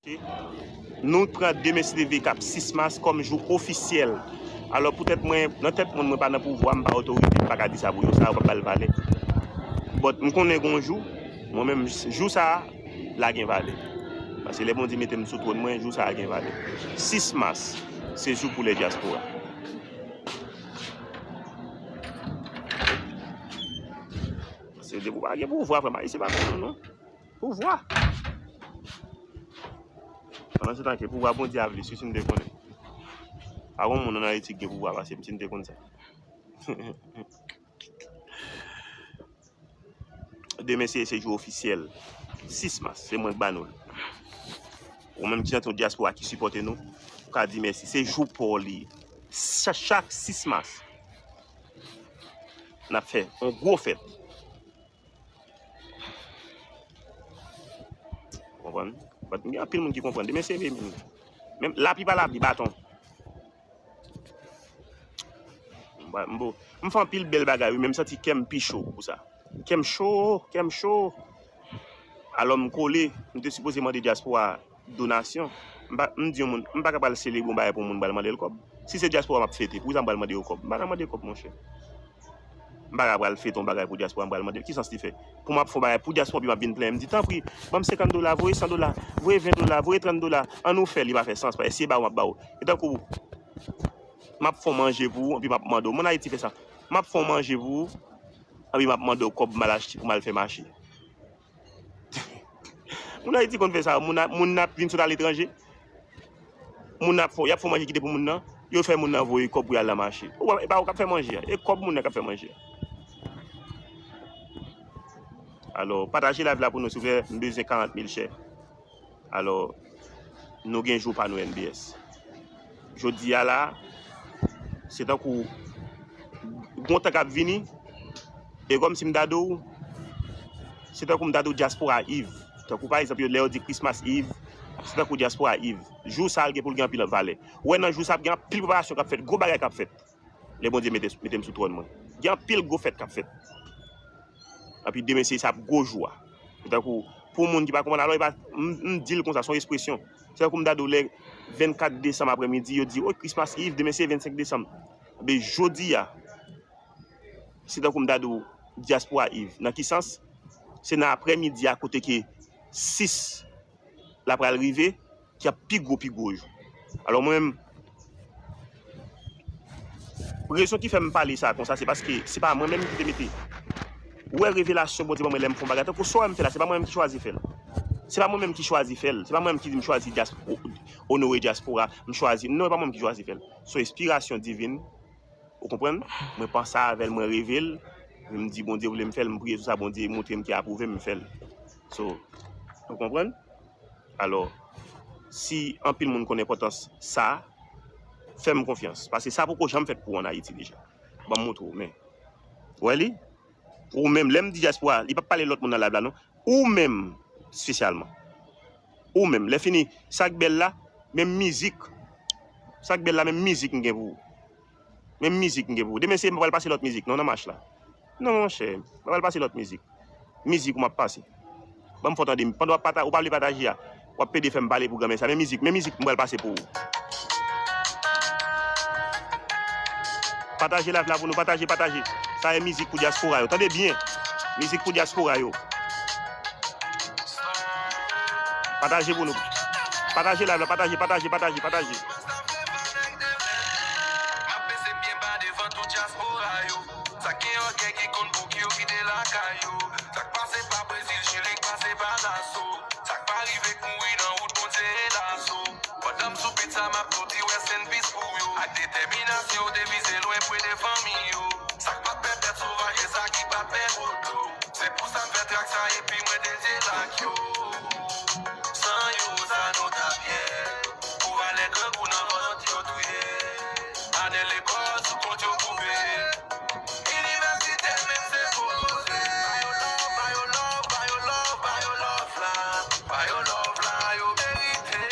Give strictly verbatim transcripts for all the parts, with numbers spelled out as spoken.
Nou pran demen se leve k ap sis mas kòm jou ofisyèl. Alò, poutèt mwen, nan tèt mwen, mwen pa nan pouvwa, m pa otorite, m pa ka di sa pou yo, sa yo p ap ba l valè. But, m konnen gen yon jou, mwen menm, jou sa a, l a gen valè. Paske lè Bondye mete m sou twòn mwen, jou sa a gen valè. Sis mas, se jou pou lè dyaspora. Se depi w pa gen pouvwa, frè m, Ayisyen pa konn nou, non. Pouvwa. Pandan se tan ke pouvwa Bondye a vle, si, si m te konnen. Pa gen moun ann Ayiti ki gen pouvwa pase m, si m te konn sa. Demen se, se jou ofisyèl. Sis mas, se mwen k ba nou l. Ou menm ki nan yon dyaspora ki sipòte nou, ou ka di mèsi. Se jou pa w li ye. Sa, chak sis mas, n ap fè yon gwo fèt. Ou konprann? But gen anpil moun ki konprann. Demen se vre menm. Menm lapli pa lapli, baton. M pa, m bo-, m fè anpil bèl bagay, wi, men m santi kè m pi cho pou sa. Kè m cho, kè m cho. Alò, m kole, m te sipoze mande dyaspora donasyon. M pa, m di yon moun, m pa ka pral selebre yon bagay pou yon moun pral mande l kòb. Si se dyaspora m ap fete, poukisa m pral mande yo kòb? M pa ka mande kòb, monchè. M pa ka pral fete yon bagay pou dyaspora, m pral mande l ki sans li fè. Pou m ap fè yon bagay pou dyaspora, epi m ap vin plenyen, m di, tanpri, ban m senkant dola, voye san dola, voye ven dola, voye trant dola, ann ou fè, li pa fè sans, paske si se ba ou m ap ba ou. E tankou, m ap fè w manje pou ou, epi m ap mande w. Moun Ayiti fè sa. M ap fè w manje pou ou, epi m ap mande w kòb pou m al achte, pou m al fè mache. Moun Ayiti konn fè sa. Moun, moun ap vin sot aletranje. Moun ap fè, y ap fè manje kite pou moun nan. Yo fè moun nan voye kòb pou y al nan mache. Ou wè, e pa ou k ap fè manje a. E kòb moun nan k ap fè manje a. Alò, pataje live la pou nou, silvouplè. M bezwen karant mil share. Alò, nou gen jou pa nou N B S. Jodi a la, se tankou gon tan k ap vini, e kòm si m ta di w, se tankou m ta di w Diaspora Eve. Tankou pa egzanp, yo, lè yo di Christmas Eve, se tankou Diaspora Eve. Jou sa a, l gen pou l gen anpil valè. Ou wè nan jou sa a, ap gen anpil preparasyon k ap fèt, gwo bagay k ap fèt. Lè Bondye mete, mete m sou twòn mwen. Gen anpil gwo fèt k ap fèt. Epi demen se sa ap gwo jou a. Tankou, pou moun ki pa konprann, alò, e pa, m, m di l konsa, se yon ekspresyon. Se tankou m ta di w lè vennkat desanm aprèmidi, yo di, o, Christmas Eve, demen se vennsenk desanm. Be, jodi a, se tankou m ta di w Diaspora Eve. Nan ki sans? Se nan aprèmidi a kote ke sis la pral rive, ki ap pi gwo, pi gwo jou. Alò, mwen menm, rezon ki fè m pale sa konsa, se paske se pa mwen menm ki te mete. Ou wè revelasyon Bondye ban mwen lè m fè yon bagay, tankou sa w wè m fè la, se pa mwen menm ki chwazi fè l. Se pa mwen menm ki chwazi fè l. Se pa mwen menm ki di m chwazi dyas-, o-, onore dyaspora, m chwazi. Non, e pa mwen menm ki chwazi fè l. Se yon enspirasyon divin. Ou konprann? Mwen panse avè l, mwen reve l. M di, Bondye vle m fè l, m priye sou sa, Bondye montre m ki apwouve m, m fè l. So, ou konprann? Alò, si anpil moun konn enpòtans sa, fè m konfyans. Paske sa poko janm fèt pou ou ann Ayiti deja. Ban m montre w, men. Ou wè li? Ou menm, lè m di dyaspora, li p ap pale lòt moun nan live la, non. Ou menm, espesyalman. Ou menm, lè fini, sa k bèl la, menm mizik. Sa k bèl la, menm mizik m gen pou ou. Menm mizik m gen pou ou. Demen se m pa pral pase lòt mizik, non, nan mach la. Non, monchè, m pa pral pase lòt mizik. Mizik ou m ap pase. Ban m fè w tande. Pandan w ap pata-, ou pa vle pataje a, w ap pede fè m pale pou granmèsi a. Men mizik, men mizik m pral pase pou ou. Pataje live la pou nou, pataje, pataje. Sa e mizik pou dyaspora yo. Tande byen. Mizik pou dyaspora yo. Pataje pou nou. Pataje live la, pataje, pataje, pataje, pataje. M ap peze byen ba devan tout dyaspora yo. Sa k gen ògèy ki konn bouki yo kite lakay yo. Sa k pase pa Brezil, Chili, k pase pa Laso. Sa k pa rive k mouri nan wout Bondye e Laso. Pandan m sou beat sa, m ap tou di rest in peace pou yo. Ak detèminasyon, yo te vize lwen pou ede fanmi yo. Sa k pa t pè bèt sovaj e sa ki pa t pè gwo dlo. Se pou sa m fè trak sa epi mwen dedye l ak yo. San yo, sa nou t ap ye. Pou valè grangou nan vant yo touye. Ane lekòl sou kont yo koupe. Inivèsite menm se poze. Ba yo love, ba yo love, ba yo love, ba yo love la. Ba yo love la, yo merite.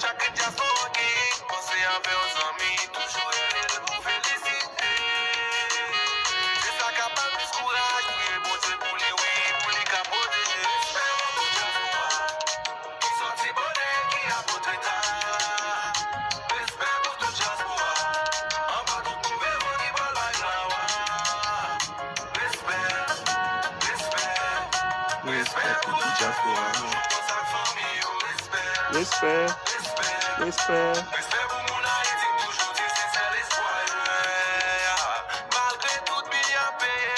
Chak dyaspora ki panse avè yon zanmi, toujou rele l pou felisite. Se sa k ap ba l plis kouraj, priye Bondye pou li, wi, pou li ka pwoteje. Respè, Respè pou tout dyaspora nou. Respè. Respè. Malgre tout bil y ap peye,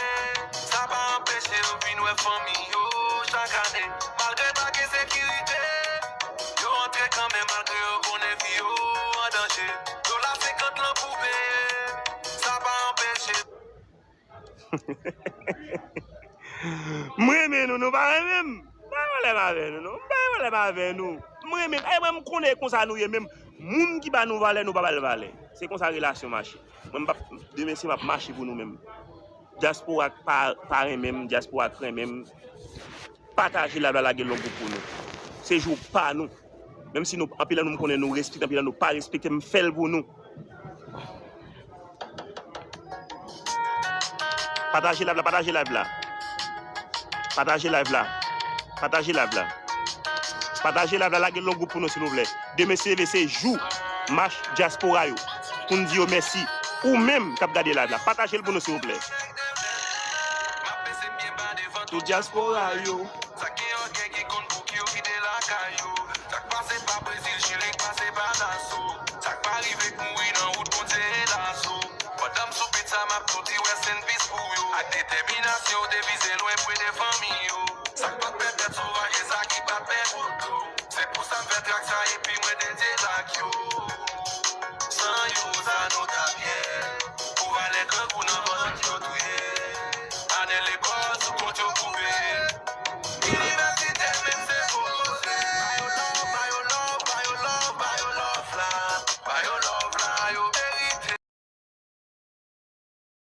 sa pa anpeche yo vin wè fanmi yo chak ane. Malgre pa gen sekirite, yo antre kanmenm malgre yo konnen vi yo an danje. Dola senkant lan pou peye, sa pa anpeche. M renmen nou, nou pa renmen m. M pa gen pwoblèm avè nou, non. M pa gen pwoblèm avè nou. M renmen, e mwen m konnen konsa nou ye menm. Moun ki ba nou valè, nou pa ba l valè. Se konsa relasyon mache. Mwen m p ap, demen si m ap mache pou nou menm. Dyaspora k pa, pa renmen m, dyaspora k renmen m. Pataje live la, lage l yon gwoup pou nou. Se jou pa nou. Menm si nou, anpil nan nou m konnen nou respekte, anpil nan nou pa respekte, m fè l pou nou. Pataje live la, pataje live la. Pataje live la. Pataje live la. Pataje live la, lage l yon gwoup pou nou, silvouplè. Demen si Dye vle, se jou mach dyaspora yo. Pou n di yo mèsi. Ou menm k ap gade live la, pataje l pou nou, silvouplè. Tout dyaspora yo. Sa k gen yo gen ki konn pou ki yo kite lakay yo. Sa k pase pa Brezil, Chili, k pase pa Naso. Sa k pa rive k mouri nan wout Bondye e laso. Pandan m sou beat sa, m ap tou di rest in peace pou yo. Ak detèminasyon, w te vize lwen pre de fanmi yo. Sa k pa t pè bèt sovaj e sa ki pa t pè gwo dlo. Se pou sa m fè trak sa epi mwen dedye l ak yo.